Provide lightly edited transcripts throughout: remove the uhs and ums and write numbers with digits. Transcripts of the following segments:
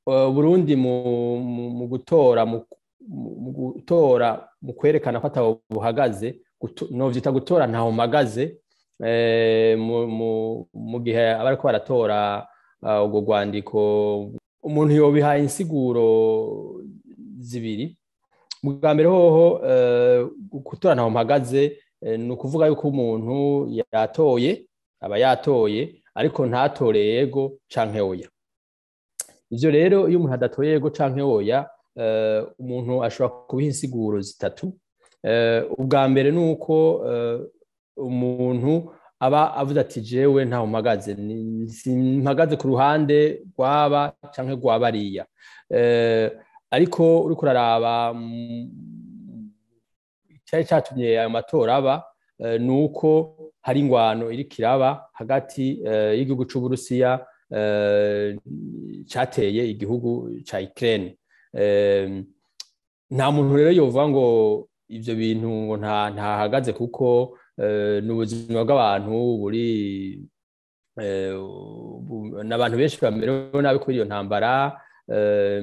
Burundi mu gutora, mu gutora, mu kwerekana ko ataho buhagaze, novyita gutora ntaho mpagaze, mu gihe abariko baratora urwo rwandiko, umuntu yobihaye insiguro zibiri. Bwa mbere hoho, gutora ntaho mpagaze ni ukuvuga yuko umuntu yatoye, aba yatoye ariko ntatore yego canke oya. Ivyo rero, iyo umuntu adatoye yego canke oya, umuntu ashobora kubiha insiguro zitatu. Ubwa mbere ni uko umuntu aba avuze ati: "Jewe ntaho mpagaze, simpagaze ku ruhande rw'aba canke rwa bariya." Ariko uriko uraraba icari catumye ayo matora aba, ni uko hari ingwano iriko iraba hagati y'igihugu c'Uburusiya cateye igihugu ca Ukraine. Nta muntu rero yovuga ngo ivyo bintu ngo ntahagaze, kuko ni ubuzima bw'abantu buri n'abantu benshi bamerewe nabi kuri iyo ntambara.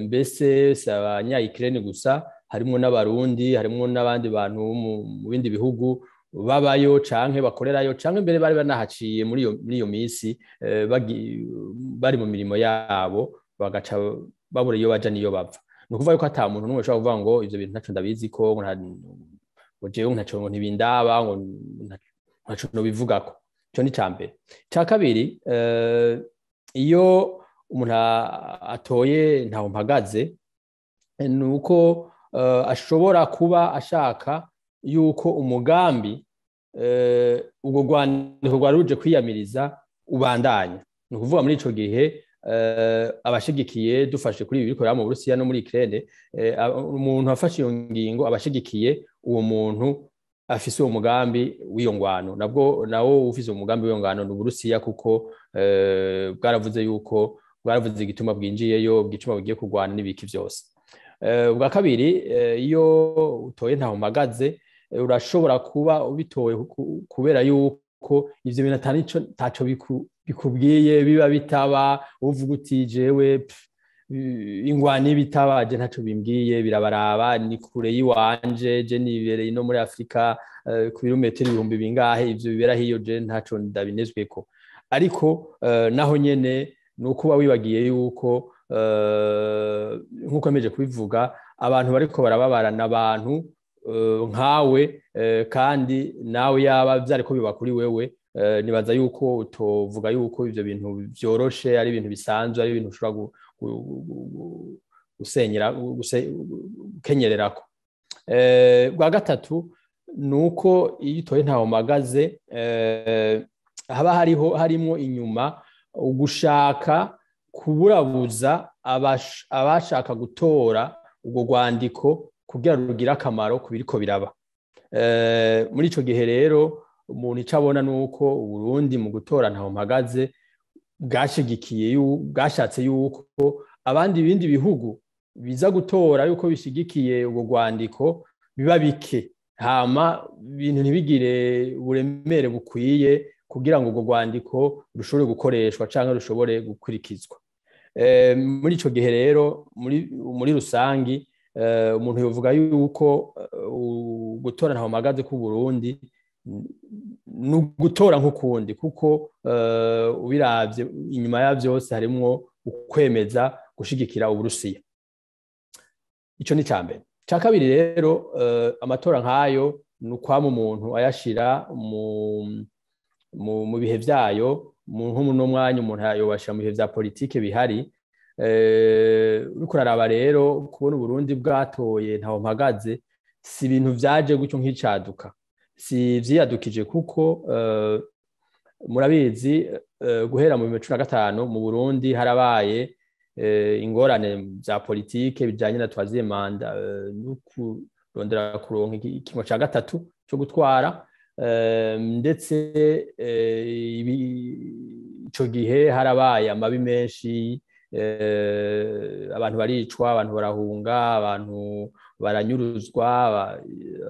Mbese si abanya Ukraine gusa, harimwo n'Abarundi, harimwo n'abandi bantu mu bindi bihugu babayo canke bakorerayo, canke mbere bari banahaciye muri iyo misi, bari mu mirimo yabo, bagaca babura iyo baja n'iyo bava. Ni ukuvuga yuko ata muntu n'umwe ushobora kuvuga ngo ivyo bintu ntaco ndabizi, ko ngo jewe ntaco, ngo ntibindaba, ngo ntaco nobivugako. Ico ni ica mbere. Ica kabiri, iyo umuntu atoye ntaho mpagaze, ni uko ashobora kuba ashaka yuko umugambi ubwo rwandiko rwari ruje kwiyamiriza ubandanya. Ni ukuvuga muri ico gihe abashigikiye, dufashe kuri ibi biriko mu Burusiya no muri Ukraine, umuntu afashe iyo ngingo abashigikiye uwo muntu afise uwo mugambi w'iyo ngwano. Nabwo nawo ufise umugambi w'iyo ngwano ni Uburusiya, kuko bwaravuze yuko, bwaravuze igituma bwinjiyeyo, bwicuma bugiye kurwana n'ibiki vyose. Ubwa kabiri, iyo utoye ntaho mpagaze, urashobora kuba ubitoye kubera yuko ivyo bintu atanico taco bikubwiye, biba bitaba, uvuga uti: "Jewe ingwano ibitaba je ntaco bimbwiye, birabaraba, ni kure y'iwanje, je nibereye no muri Afrika ku birometero ibihumbi bingahe, ivyo bibera hiyo je ntaco ndabinezweko." Ariko naho nyene ni uko uba wibagiye yuko, nk'uko nkomeje kubivuga, abantu bariko barababara n'abantu nkawe, kandi nawe yaba vyariko biba kuri wewe, nibaza yuko utovuga yuko ivyo bintu vyoroshe, ari ibintu bisanzwe, ari ibintu ushobora gusenyera, gukenyererako. Bwa gatatu ni uko iyo utoye ntaho mpagaze, haba hariho, harimwo inyuma ugushaka kuburabuza abashaka gutora urwo rwandiko kugira rugire akamaro ku biriko biraba. Muri ico gihe rero, umuntu ico abona ni uko Uburundi mu gutora ntaho mpagaze bwashigikiye, bwashatse yuko abandi bindi bihugu biza gutora yuko bishigikiye urwo rwandiko biba bike, hama ibintu ntibigire uburemere bukwiye kugira ngo urwo rwandiko rushobore gukoreshwa canke rushobore gukurikizwa. Muri ico gihe rero, muri rusangi, umuntu yovuga yuko gutora ntaho mpagaze ku Burundi ni ugutora nk'ukundi, kuko ubiravye inyuma ya vyose harimwo ukwemeza gushigikira Uburusiya. Ico ni icambere. Ica kabiri rero, amatora nk'ayo ni ukwama umuntu ayashira mu bihe vyayo. Nko muno mwanya umuntu yobashira mu bihe vya politike bihari. Uriko uraraba rero, kubona Uburundi bwatoye ntaho mpagaze si ibintu vyaje gutyo nk'icaduka, si vyiyadukije, kuko murabizi, guhera mu 2015 mu Burundi harabaye ingorane za politike bijanye na troisième mandat, no kurondera kuronka ikingo ca gatatu co gutwara. Ndetse ico gihe harabaye amabi menshi, abantu baricwa, abantu barahunga, abantu baranyuruzwa,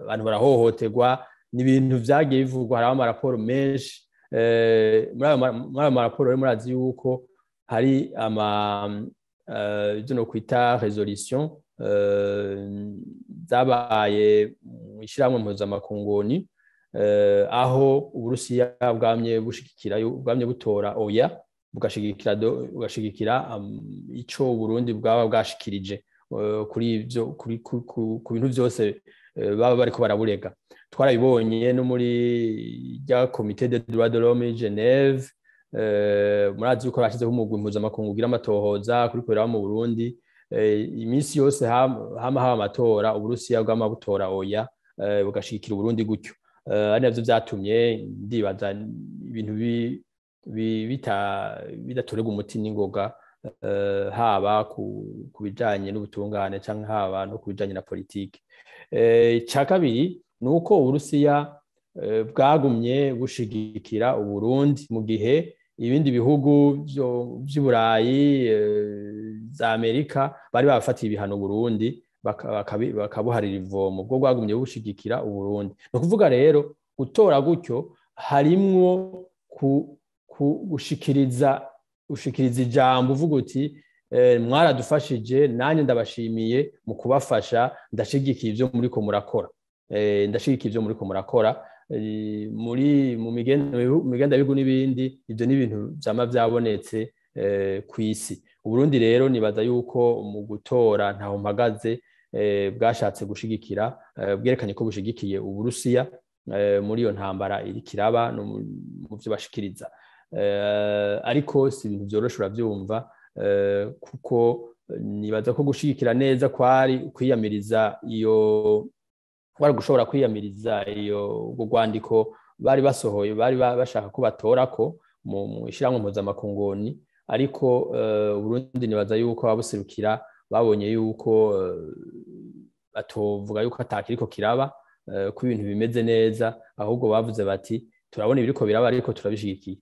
abantu barahohoterwa. Ni ibintu vyagiye bivugwa, hariho amaraporo menshi. Muri ayo maraporo rero, murazi yuko Hari ama ibyo no kwita résolutions zabaye mu ishyirahamwe mpuzamakungu, aho Uburusiya bwamye bushigikira, bwamye butora oya, bugashigikira ico Uburundi bwaba bwashikirije kuri ivyo, ku bintu byose baba bariko baraburega. Twarabibonye no muri rya Comité des droits de l'homme Genève. Murazi yuko bashizeho umugwi mpuzamakungu ugira amatohoza kuri kubera mu Burundi. Iminsi yose hama haba amatora, Uburusiya bwama butora oya, bugashigikira Uburundi gutyo. Ari navyo vyatumye, ndibaza, ibintu bidatorerwa umuti n'ingoga, haba ku bijanye n'ubutungane canke haba no ku bijanye na politike. Ica kabiri ni uko Uburusiya bwagumye bushigikira Uburundi mu gihe ibindi bihugu vy'Uburayi, za Amerika, bari babafatiye ibihano Burundi, bakabuharira ivomo, bwo bwagumye bushigikira Uburundi. Ni ukuvuga rero, gutora gutyo harimwo gushikiriza ijambo uvuga uti: "Mwaradufashije, nanjye ndabashimiye mu kubafasha, ndashigikiye ibyo muriko murakora, ndashigikiye ibyo muriko murakora." Muri mu migendabihugu n'ibindi, ibyo ni ibintu vyama vyabonetse ku isi. Uburundi rero, nibaza yuko mu gutora ntaho mpagaze, bwashatse gushigikira, bwerekanye ko bushigikiye Uburusiya muri iyo ntambara iriko iraba no mu vyo bashikiriza. Ariko si ibintu vyoroshe, uravyumva, kuko nibaza ko gushigikira neza kwari kwiyamiriza iyo, kwari gushobora kwiyamiriza iyo urwo rwandiko bari basohoye, bari bashaka ko batorako mu ishyirahamwe mpuzamakungu. Ariko Uburundi, nibaza yuko ababuserukira babonye yuko batovuga yuko atakiriko kiraba, ko ibintu bimeze neza, ahubwo bavuze bati: "Turabona ibiriko biraba, ariko turabishigikiye."